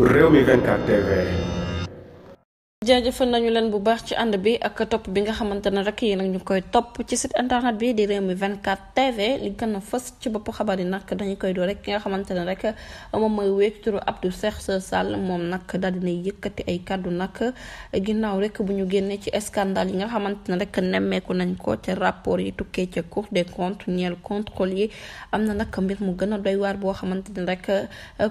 Rewmi 24 TV. jaajëfal nañu leen bu baax ci ànd bi ak topp bi nga xamante ne rek yéen ak ñu koy topp ci site internet bi di Rewmi 24 TV li gën a fës ci bopp xabar yi nag dañu koy doo rek ki nga xamante ne rek moom mooy wéy turu Abdou Cheikh Sall moom nag daal dina yëkkati ay kàddu nag ginnaaw rek bu ñu génnee ci scandale yi nga xamante ne rek nemmeeku nañ ko ca rapport yi tukkee ca Cour des comptes ñeel contrôle yi am na nag mbir mu gën a doy waar boo xamante ne rek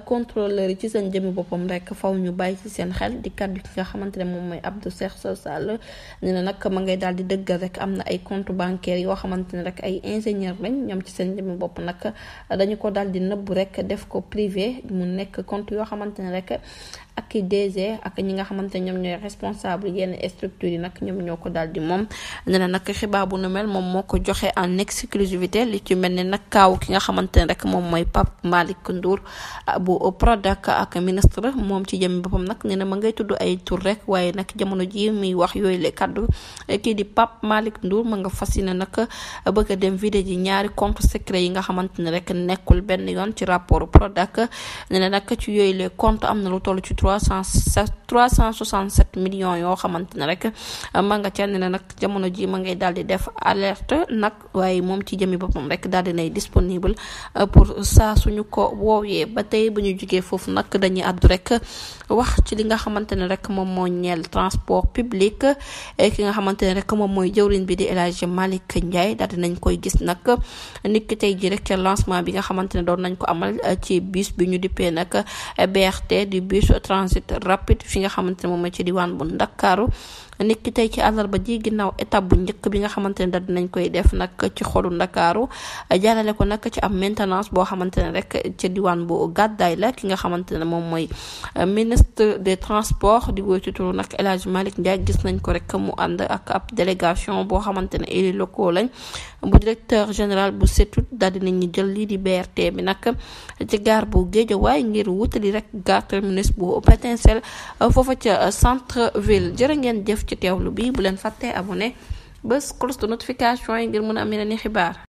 contrôleur yi ci seen jëmi boppam rek faw ñu bàyyi ci seen xel di kàddu ki nga xamante ne moom mooy Abdou Cheikh Sall nee na nag ma ngay daal di dëggal rek am na ay compte bancaire yoo xamante ne rek ay ingénieur lañ ñoom ci seen jëmmi bopp nag dañu ko daal di nëbbu rek def ko privé mu nekk compte yoo xamante ne rek ak i DG ak ñi nga xamante ne ñoom ñooy responsable yenn structures yi nag ñoom ñoo ko daal di moom nee na nag xibaar bu nu mel moom moo ko joxe en exclusivité li ci mel ne nag kaaw ki nga xamante ne rek moom mooy Pape Malick Ndour bu Prodac ak ministre moom ci jëmmi boppam nag nee na ma ngay tudd ay tur rek waaye nag jamono ji muy wax yooyu le kaddu kii di Pape Malick Ndour ma nga fas yéene nag bëgg a dem vidé ji ñaari compte secret yi nga xamante ne rek nekkul benn yoon ci rapport Prodac nee na nag ci yooyu le compte am na lu toll ci 367 millions yoo xamante ne rek ma nga ca ne nag jamono ji ma ngay daal di def alerte nag waaye moom ci jëmi boppam rek daal di nay disponible pour saa suñu ko woowee ba tey bu ñu jugee foofu nag dañuy àddu rek wax ci li nga xamante ne rek moom moo ñeel transport public ki nga xamante ne rek moom mooy jëwriñ bi di El Hadji Malick Ndiaye daal di nañ koy gis nag nit ki tey ji rek ca lancement bi nga xamante ne doon nañ ko amal ci bus bi ñu dippee nag BRT di bus transit rapide fi nga xamante ne moom ci diwaan bu Ndakaaru nit ki tey ci àllarba ji ginnaaw étape bu njëkk bi nga xamante ne daal dinañ koy def nag ci xolu Ndakaaru jaarale ko nag ci am maintenance boo xamante ne rek ci diwaan bu Gàddaay la ki nga xamante ne moom mooy ministre des transports di woy ci turu nag El Hadji Malick Ndiaye gis nañ ko rek mu ànd ak ab délégation boo xamante ne élus locaux lañ bu directeur général bu SETUD daal dinañ ñu jël lii di BRT bi nag ci gare bu Guédiawaye ngir wutali rek gare terminus bu Pétincelle foofa ca centre ville jërë ngeen jëf ci teewlu bi bu leen fàttee abonné bés cloche de notification yi ngir mën a am yeneen i xibaar